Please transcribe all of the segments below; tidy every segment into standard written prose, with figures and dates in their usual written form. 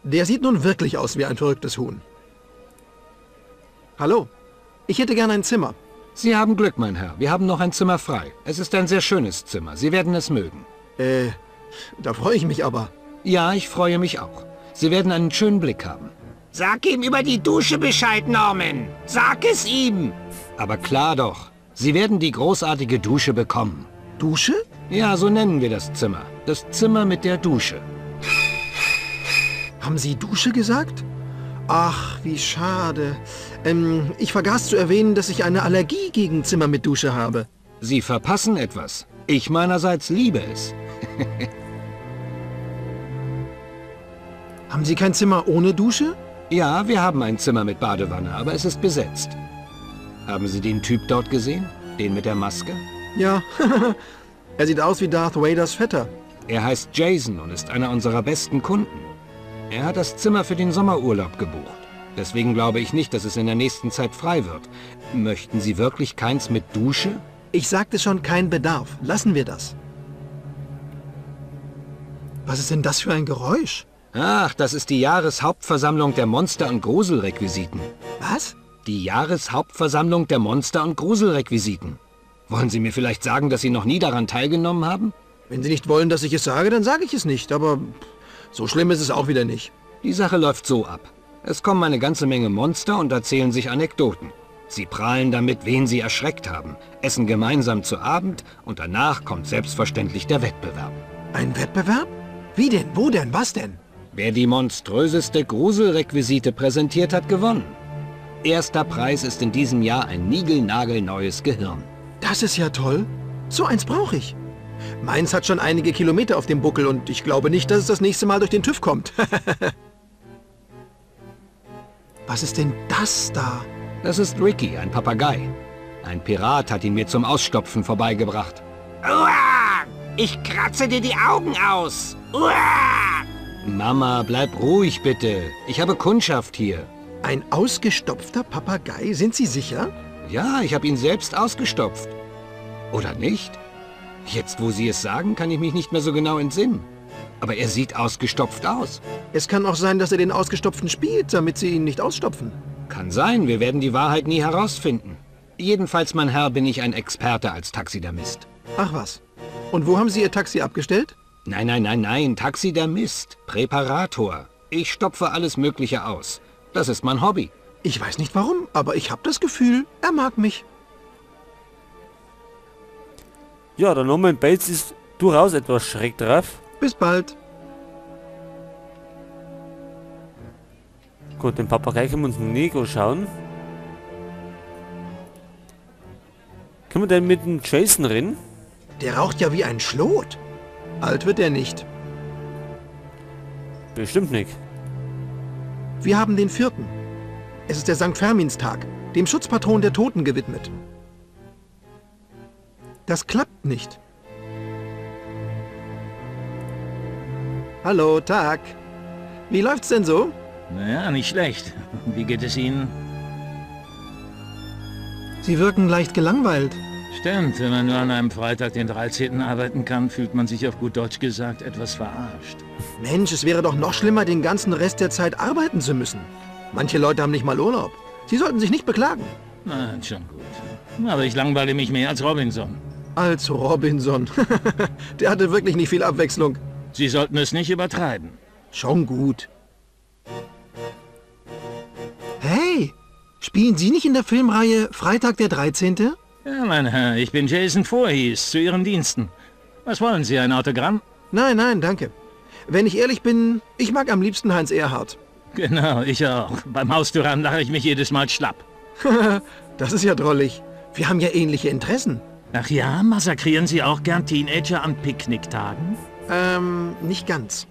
Der sieht nun wirklich aus wie ein verrücktes Huhn. Hallo, ich hätte gern ein Zimmer. Sie haben Glück, mein Herr. Wir haben noch ein Zimmer frei. Es ist ein sehr schönes Zimmer. Sie werden es mögen. Da freue ich mich aber. Ja, ich freue mich auch. Sie werden einen schönen Blick haben. Sag ihm über die Dusche Bescheid, Norman. Sag es ihm. Aber klar doch. Sie werden die großartige Dusche bekommen. Dusche? Ja, so nennen wir das Zimmer. Das Zimmer mit der Dusche. Haben Sie Dusche gesagt? Ach, wie schade. Ich vergaß zu erwähnen, dass ich eine Allergie gegen Zimmer mit Dusche habe. Sie verpassen etwas. Ich meinerseits liebe es. Haben Sie kein Zimmer ohne Dusche? Ja, wir haben ein Zimmer mit Badewanne, aber es ist besetzt. Haben Sie den Typ dort gesehen? Den mit der Maske? Ja, er sieht aus wie Darth Vaders Vetter. Er heißt Jason und ist einer unserer besten Kunden. Er hat das Zimmer für den Sommerurlaub gebucht. Deswegen glaube ich nicht, dass es in der nächsten Zeit frei wird. Möchten Sie wirklich keins mit Dusche? Ich sagte schon, kein Bedarf. Lassen wir das. Was ist denn das für ein Geräusch? Ach, das ist die Jahreshauptversammlung der Monster- und Gruselrequisiten. Was? Die Jahreshauptversammlung der Monster- und Gruselrequisiten. Wollen Sie mir vielleicht sagen, dass Sie noch nie daran teilgenommen haben? Wenn Sie nicht wollen, dass ich es sage, dann sage ich es nicht, aber so schlimm ist es auch wieder nicht. Die Sache läuft so ab. Es kommen eine ganze Menge Monster und erzählen sich Anekdoten. Sie prahlen damit, wen sie erschreckt haben, essen gemeinsam zu Abend und danach kommt selbstverständlich der Wettbewerb. Ein Wettbewerb? Wie denn? Wo denn? Was denn? Wer die monströseste Gruselrequisite präsentiert, hat gewonnen. Erster Preis ist in diesem Jahr ein niegelnagelneues Gehirn. Das ist ja toll. So eins brauche ich. Meins hat schon einige Kilometer auf dem Buckel und ich glaube nicht, dass es das nächste Mal durch den TÜV kommt. Was ist denn das da? Das ist Ricky, ein Papagei. Ein Pirat hat ihn mir zum Ausstopfen vorbeigebracht. Uah! Ich kratze dir die Augen aus! Uah! Mama, bleib ruhig bitte. Ich habe Kundschaft hier. Ein ausgestopfter Papagei? Sind Sie sicher? Ja, ich habe ihn selbst ausgestopft. Oder nicht? Jetzt, wo Sie es sagen, kann ich mich nicht mehr so genau entsinnen. Aber er sieht ausgestopft aus. Es kann auch sein, dass er den Ausgestopften spielt, damit Sie ihn nicht ausstopfen. Kann sein, wir werden die Wahrheit nie herausfinden. Jedenfalls, mein Herr, bin ich ein Experte als Taxidermist. Ach was. Und wo haben Sie Ihr Taxi abgestellt? Nein, nein, nein, nein, Taxidermist, Präparator. Ich stopfe alles Mögliche aus. Das ist mein Hobby. Ich weiß nicht warum, aber ich habe das Gefühl, er mag mich. Ja, der Norman Bates ist durchaus etwas schräg drauf. Bis bald. Gut, den Papagei können wir uns nicht schauen. Können wir denn mit dem Jason reden? Der raucht ja wie ein Schlot. Alt wird er nicht. Bestimmt nicht. Wir haben den 4. Es ist der Sankt Ferminstag, dem Schutzpatron der Toten gewidmet. Das klappt nicht. Hallo, Tag. Wie läuft's denn so? Naja, nicht schlecht. Wie geht es Ihnen? Sie wirken leicht gelangweilt. Stimmt, wenn man nur an einem Freitag, den 13. arbeiten kann, fühlt man sich auf gut Deutsch gesagt etwas verarscht. Mensch, es wäre doch noch schlimmer, den ganzen Rest der Zeit arbeiten zu müssen. Manche Leute haben nicht mal Urlaub. Sie sollten sich nicht beklagen. Nein, schon gut. Aber ich langweile mich mehr als Robinson. Als Robinson. Der hatte wirklich nicht viel Abwechslung. Sie sollten es nicht übertreiben. Schon gut. Hey, spielen Sie nicht in der Filmreihe Freitag der 13.? Ja, mein Herr, ich bin Jason Voorhees, zu Ihren Diensten. Was wollen Sie, ein Autogramm? Nein, nein, danke. Wenn ich ehrlich bin, ich mag am liebsten Heinz Erhardt. Genau, ich auch. Beim Haustyrann lache ich mich jedes Mal schlapp. Das ist ja drollig. Wir haben ja ähnliche Interessen. Ach ja, massakrieren Sie auch gern Teenager an Picknicktagen? Nicht ganz.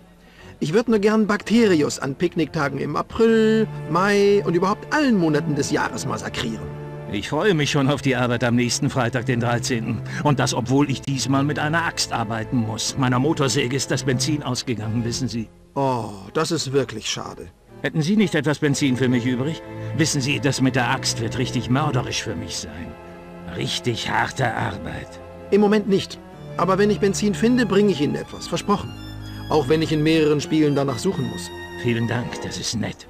Ich würde nur gern Bakterius an Picknicktagen im April, Mai und überhaupt allen Monaten des Jahres massakrieren. Ich freue mich schon auf die Arbeit am nächsten Freitag, den 13. Und das, obwohl ich diesmal mit einer Axt arbeiten muss. Meiner Motorsäge ist das Benzin ausgegangen, wissen Sie. Oh, das ist wirklich schade. Hätten Sie nicht etwas Benzin für mich übrig? Wissen Sie, das mit der Axt wird richtig mörderisch für mich sein. Richtig harte Arbeit. Im Moment nicht. Aber wenn ich Benzin finde, bringe ich Ihnen etwas. Versprochen. Auch wenn ich in mehreren Spielen danach suchen muss. Vielen Dank, das ist nett.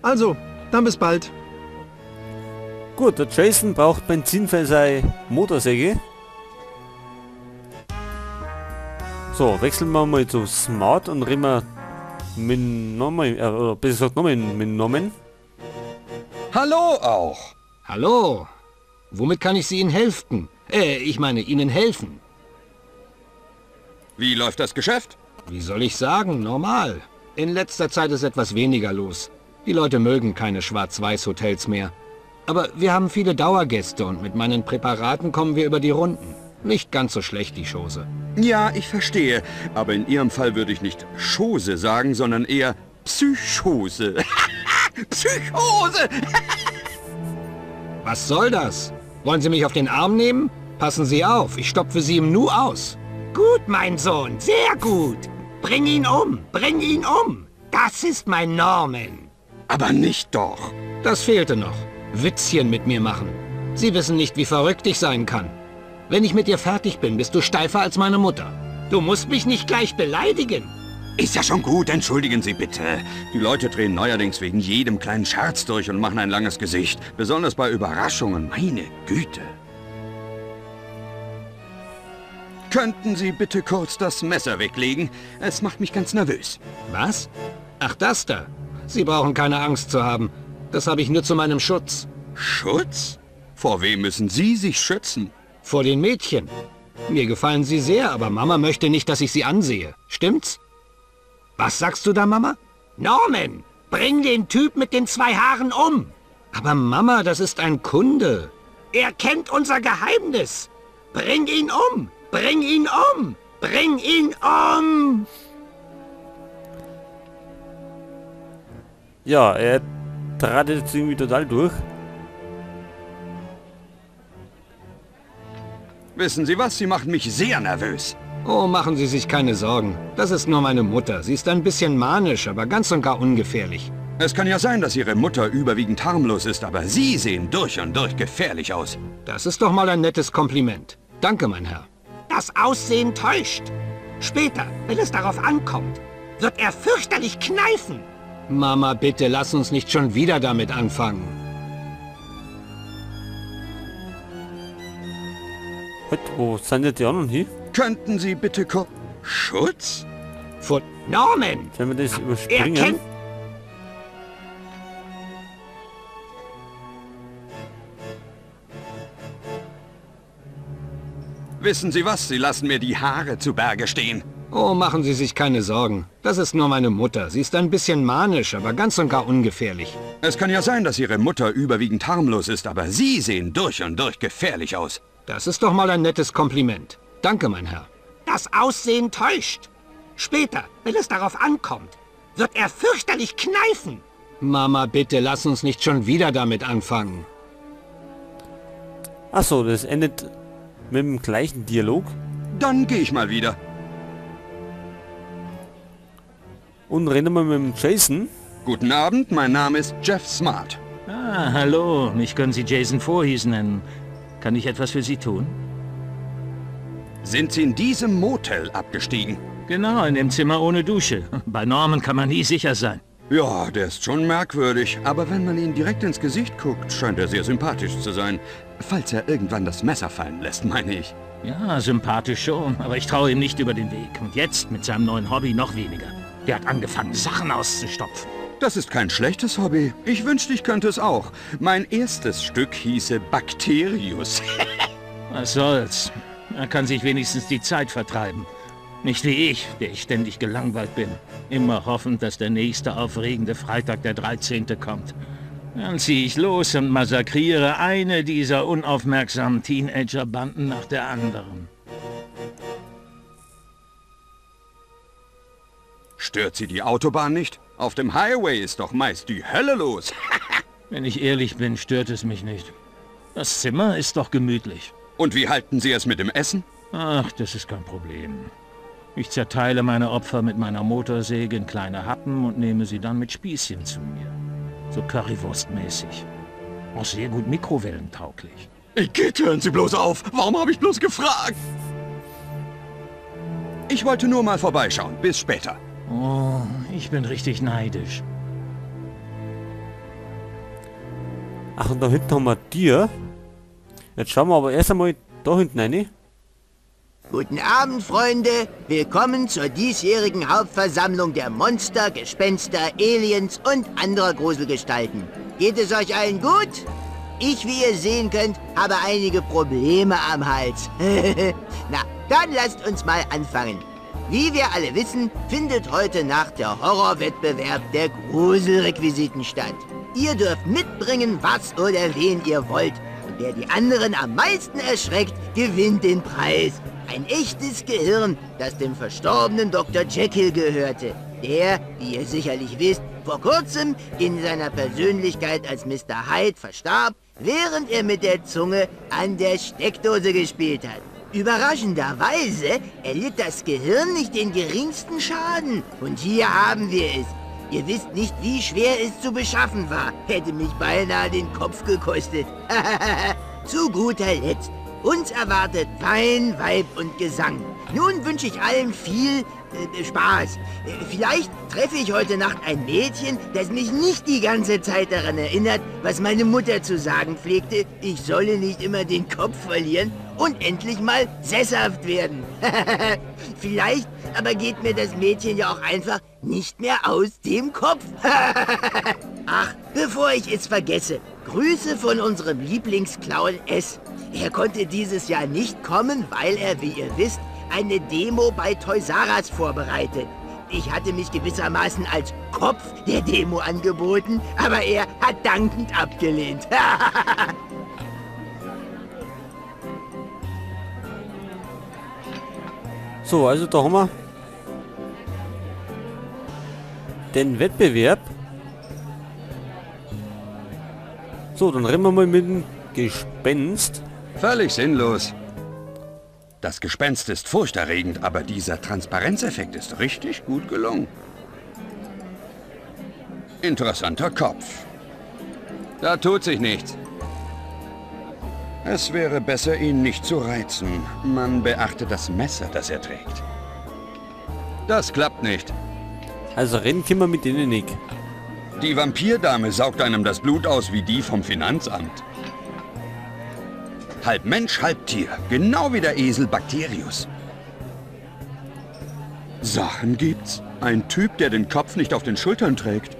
Also, dann bis bald. Gut, der Jason braucht Benzin für seine Motorsäge. So, wechseln wir mal zu Smart und reden wir mit Norman, oder besser gesagt nochmal mit Norman. Hallo auch. Hallo. Womit kann ich Sie Ihnen helfen? Ich meine Ihnen helfen. Wie läuft das Geschäft? Wie soll ich sagen? Normal. In letzter Zeit ist etwas weniger los. Die Leute mögen keine Schwarz-Weiß-Hotels mehr. Aber wir haben viele Dauergäste und mit meinen Präparaten kommen wir über die Runden. Nicht ganz so schlecht, die Chose. Ja, ich verstehe. Aber in Ihrem Fall würde ich nicht Chose sagen, sondern eher Psychose. Psychose! Was soll das? Wollen Sie mich auf den Arm nehmen? Passen Sie auf, ich stopfe Sie im Nu aus. Gut, mein Sohn, sehr gut. Bring ihn um, bring ihn um. Das ist mein Norman. Aber nicht doch. Das fehlte noch. Witzchen mit mir machen. Sie wissen nicht, wie verrückt ich sein kann. Wenn ich mit dir fertig bin, bist du steifer als meine Mutter. Du musst mich nicht gleich beleidigen. Ist ja schon gut, entschuldigen Sie bitte. Die Leute drehen neuerdings wegen jedem kleinen Scherz durch und machen ein langes Gesicht. Besonders bei Überraschungen, meine Güte. Könnten Sie bitte kurz das Messer weglegen? Es macht mich ganz nervös. Was? Ach, das da. Sie brauchen keine Angst zu haben. Das habe ich nur zu meinem Schutz. Schutz? Vor wem müssen Sie sich schützen? Vor den Mädchen. Mir gefallen sie sehr, aber Mama möchte nicht, dass ich sie ansehe. Stimmt's? Was sagst du da, Mama? Norman, bring den Typ mit den 2 Haaren um. Aber Mama, das ist ein Kunde. Er kennt unser Geheimnis. Bring ihn um! Bring ihn um! Bring ihn um! Ja, er trat jetzt irgendwie total durch. Wissen Sie was? Sie machen mich sehr nervös. Oh, machen Sie sich keine Sorgen. Das ist nur meine Mutter. Sie ist ein bisschen manisch, aber ganz und gar ungefährlich. Es kann ja sein, dass Ihre Mutter überwiegend harmlos ist, aber Sie sehen durch und durch gefährlich aus. Das ist doch mal ein nettes Kompliment. Danke, mein Herr. Das Aussehen täuscht. Später, wenn es darauf ankommt, wird er fürchterlich kneifen. Mama, bitte, lass uns nicht schon wieder damit anfangen. Halt, wo sind denn die anderen hier? Könnten Sie bitte kurz... Schutz? Vor Norman! Sollen wir das überspringen? Er kennt... Wissen Sie was? Sie lassen mir die Haare zu Berge stehen. Oh, machen Sie sich keine Sorgen. Das ist nur meine Mutter. Sie ist ein bisschen manisch, aber ganz und gar ungefährlich. Es kann ja sein, dass Ihre Mutter überwiegend harmlos ist, aber Sie sehen durch und durch gefährlich aus. Das ist doch mal ein nettes Kompliment. Danke, mein Herr. Das Aussehen täuscht. Später, wenn es darauf ankommt, wird er fürchterlich kneifen. Mama, bitte, lass uns nicht schon wieder damit anfangen. Ach so, das endet mit dem gleichen Dialog. Dann gehe ich mal wieder. Und reden wir mit dem Jason. Guten Abend, mein Name ist Jeff Smart. Ah, hallo. Mich können Sie Jason Voorhees nennen. Kann ich etwas für Sie tun? Sind Sie in diesem Motel abgestiegen? Genau, in dem Zimmer ohne Dusche. Bei Norman kann man nie sicher sein. Ja, der ist schon merkwürdig. Aber wenn man ihn direkt ins Gesicht guckt, scheint er sehr sympathisch zu sein. Falls er irgendwann das Messer fallen lässt, meine ich. Ja, sympathisch schon, aber ich traue ihm nicht über den Weg. Und jetzt mit seinem neuen Hobby noch weniger. Der hat angefangen, Sachen auszustopfen. Das ist kein schlechtes Hobby. Ich wünschte, ich könnte es auch. Mein erstes Stück hieße Bakterius. Was soll's? Er kann sich wenigstens die Zeit vertreiben. Nicht wie ich, der ich ständig gelangweilt bin. Immer hoffend, dass der nächste aufregende Freitag, der 13. kommt. Dann ziehe ich los und massakriere eine dieser unaufmerksamen Teenager-Banden nach der anderen. Stört Sie die Autobahn nicht? Auf dem Highway ist doch meist die Hölle los. Wenn ich ehrlich bin, stört es mich nicht. Das Zimmer ist doch gemütlich. Und wie halten Sie es mit dem Essen? Ach, das ist kein Problem. Ich zerteile meine Opfer mit meiner Motorsäge in kleine Happen und nehme sie dann mit Spießchen zu mir. So Currywurstmäßig. Auch sehr gut mikrowellentauglich. Igitt, hören Sie bloß auf! Warum habe ich bloß gefragt? Ich wollte nur mal vorbeischauen. Bis später. Oh, ich bin richtig neidisch. Ach, und da hinten haben wir Tier. Jetzt schauen wir aber erst einmal da hinten rein. Guten Abend, Freunde. Willkommen zur diesjährigen Hauptversammlung der Monster, Gespenster, Aliens und anderer Gruselgestalten. Geht es euch allen gut? Ich, wie ihr sehen könnt, habe einige Probleme am Hals. Na, dann lasst uns mal anfangen. Wie wir alle wissen, findet heute Nacht der Horrorwettbewerb der Gruselrequisiten statt. Ihr dürft mitbringen, was oder wen ihr wollt. Und wer die anderen am meisten erschreckt, gewinnt den Preis. Ein echtes Gehirn, das dem verstorbenen Dr. Jekyll gehörte. Der, wie ihr sicherlich wisst, vor kurzem in seiner Persönlichkeit als Mr. Hyde verstarb, während er mit der Zunge an der Steckdose gespielt hat. Überraschenderweise erlitt das Gehirn nicht den geringsten Schaden. Und hier haben wir es. Ihr wisst nicht, wie schwer es zu beschaffen war. Hätte mich beinahe den Kopf gekostet. Zu guter Letzt. Uns erwartet Wein, Weib und Gesang. Nun wünsche ich allen viel Spaß. Vielleicht treffe ich heute Nacht ein Mädchen, das mich nicht die ganze Zeit daran erinnert, was meine Mutter zu sagen pflegte, ich solle nicht immer den Kopf verlieren und endlich mal sesshaft werden. Vielleicht aber geht mir das Mädchen ja auch einfach nicht mehr aus dem Kopf. Ach, bevor ich es vergesse, Grüße von unserem Lieblingsclown S. Er konnte dieses Jahr nicht kommen, weil er, wie ihr wisst, eine Demo bei Toys R Us vorbereitet. Ich hatte mich gewissermaßen als Kopf der Demo angeboten, aber er hat dankend abgelehnt. So, also da haben wir den Wettbewerb. So, dann rennen wir mal mit dem Gespenst. Völlig sinnlos. Das Gespenst ist furchterregend, aber dieser Transparenzeffekt ist richtig gut gelungen. Interessanter Kopf. Da tut sich nichts. Es wäre besser, ihn nicht zu reizen. Man beachte das Messer, das er trägt. Das klappt nicht. Also rennen können wir mit denen nicht. Die Vampirdame saugt einem das Blut aus wie die vom Finanzamt. Halb Mensch, halb Tier. Genau wie der Esel Bakterius. Sachen gibt's. Ein Typ, der den Kopf nicht auf den Schultern trägt.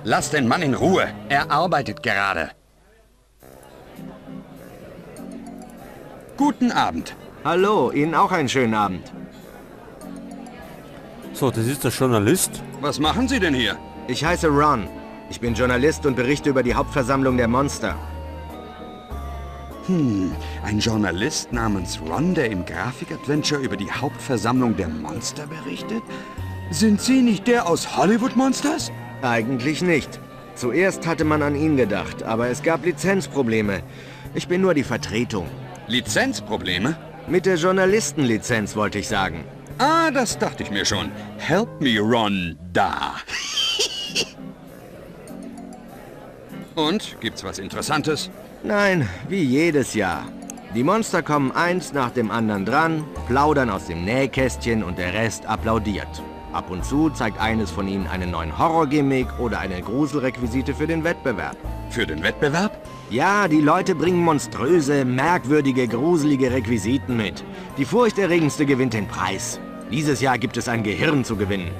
Lass den Mann in Ruhe. Er arbeitet gerade. Guten Abend. Hallo, Ihnen auch einen schönen Abend. So, das ist der Journalist. Was machen Sie denn hier? Ich heiße Ron. Ich bin Journalist und berichte über die Hauptversammlung der Monster. Ein Journalist namens Ron, der im Grafik-Adventure über die Hauptversammlung der Monster berichtet? Sind Sie nicht der aus Hollywood Monsters? Eigentlich nicht. Zuerst hatte man an ihn gedacht, aber es gab Lizenzprobleme. Ich bin nur die Vertretung. Lizenzprobleme? Mit der Journalistenlizenz, wollte ich sagen. Ah, das dachte ich mir schon. Help me, Ron, da. Und, gibt's was Interessantes? Nein, wie jedes Jahr. Die Monster kommen eins nach dem anderen dran, plaudern aus dem Nähkästchen und der Rest applaudiert. Ab und zu zeigt eines von ihnen einen neuen Horror-Gimmick oder eine Gruselrequisite für den Wettbewerb. Für den Wettbewerb? Ja, die Leute bringen monströse, merkwürdige, gruselige Requisiten mit. Die furchterregendste gewinnt den Preis. Dieses Jahr gibt es ein Gehirn zu gewinnen.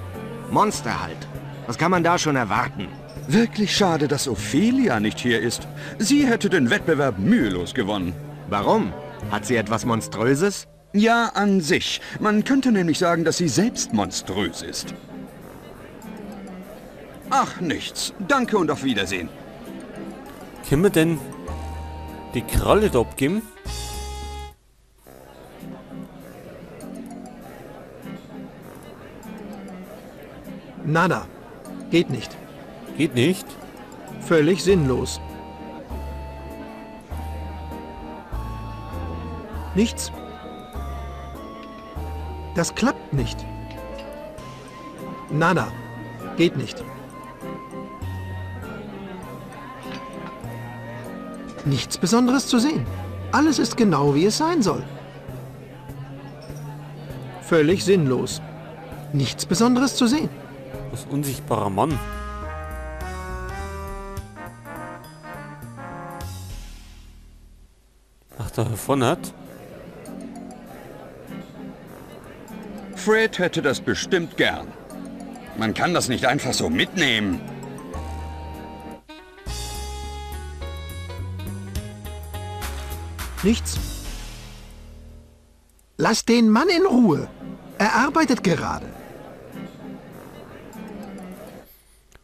Monster halt. Was kann man da schon erwarten? Wirklich schade, dass Ophelia nicht hier ist. Sie hätte den Wettbewerb mühelos gewonnen. Warum? Hat sie etwas Monströses? Ja, an sich. Man könnte nämlich sagen, dass sie selbst monströs ist. Ach, nichts. Danke und auf Wiedersehen. Können wir denn die Kralle da abgeben? Nada. Geht nicht. Geht nicht? Völlig sinnlos. Nichts. Das klappt nicht. Nada. Geht nicht. Nichts Besonderes zu sehen. Alles ist genau, wie es sein soll. Völlig sinnlos. Nichts Besonderes zu sehen. Das unsichtbarer Mann. Ach, da vorne hat. Fred hätte das bestimmt gern. Man kann das nicht einfach so mitnehmen. Nichts. Lass den Mann in Ruhe. Er arbeitet gerade.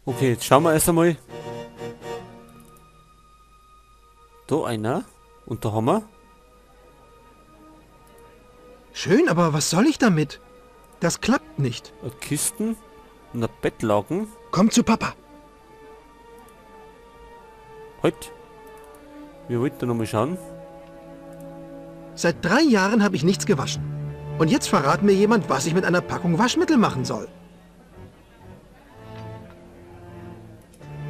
Okay, jetzt schauen wir erst einmal. Da einer. Und da haben wir. Schön, aber was soll ich damit? Das klappt nicht. Kisten und ein Bettlaken. Komm zu Papa. Halt. Wir wollten da nochmal schauen. Seit 3 Jahren habe ich nichts gewaschen. Und jetzt verrat mir jemand, was ich mit einer Packung Waschmittel machen soll.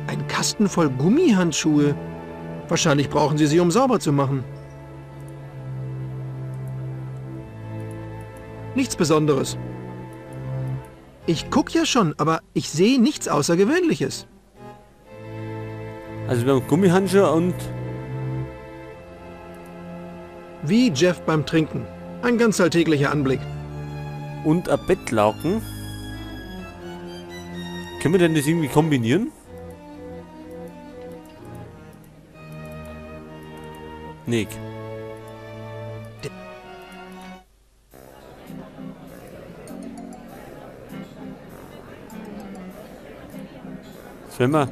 Ein Kasten voll Gummihandschuhe. Wahrscheinlich brauchen sie sie, um sauber zu machen. Nichts Besonderes. Ich guck ja schon, aber ich sehe nichts Außergewöhnliches. Also wir haben Gummihandschuhe und... Wie Jeff beim Trinken. Ein ganz alltäglicher Anblick. Und ein Bettlaken. Können wir denn das irgendwie kombinieren? Nee. Sollen wir?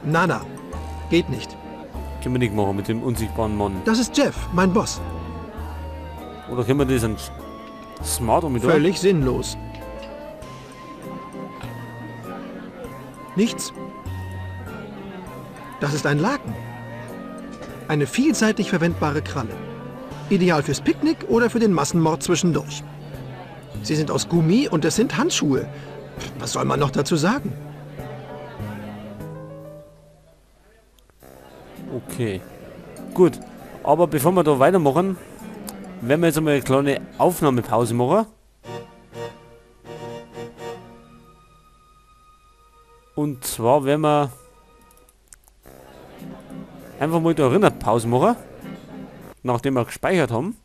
Na, geht nicht. Können wir nicht machen mit dem unsichtbaren Mann. Das ist Jeff, mein Boss. Oder können wir das an Smart mit? Völlig sinnlos. Nichts. Das ist ein Laken. Eine vielseitig verwendbare Kralle. Ideal fürs Picknick oder für den Massenmord zwischendurch. Sie sind aus Gummi und es sind Handschuhe. Was soll man noch dazu sagen? Okay. Gut. Aber bevor wir da weitermachen, werden wir jetzt einmal eine kleine Aufnahmepause machen. Und zwar werden wir einfach mal da drin eine Pause machen, nachdem wir gespeichert haben.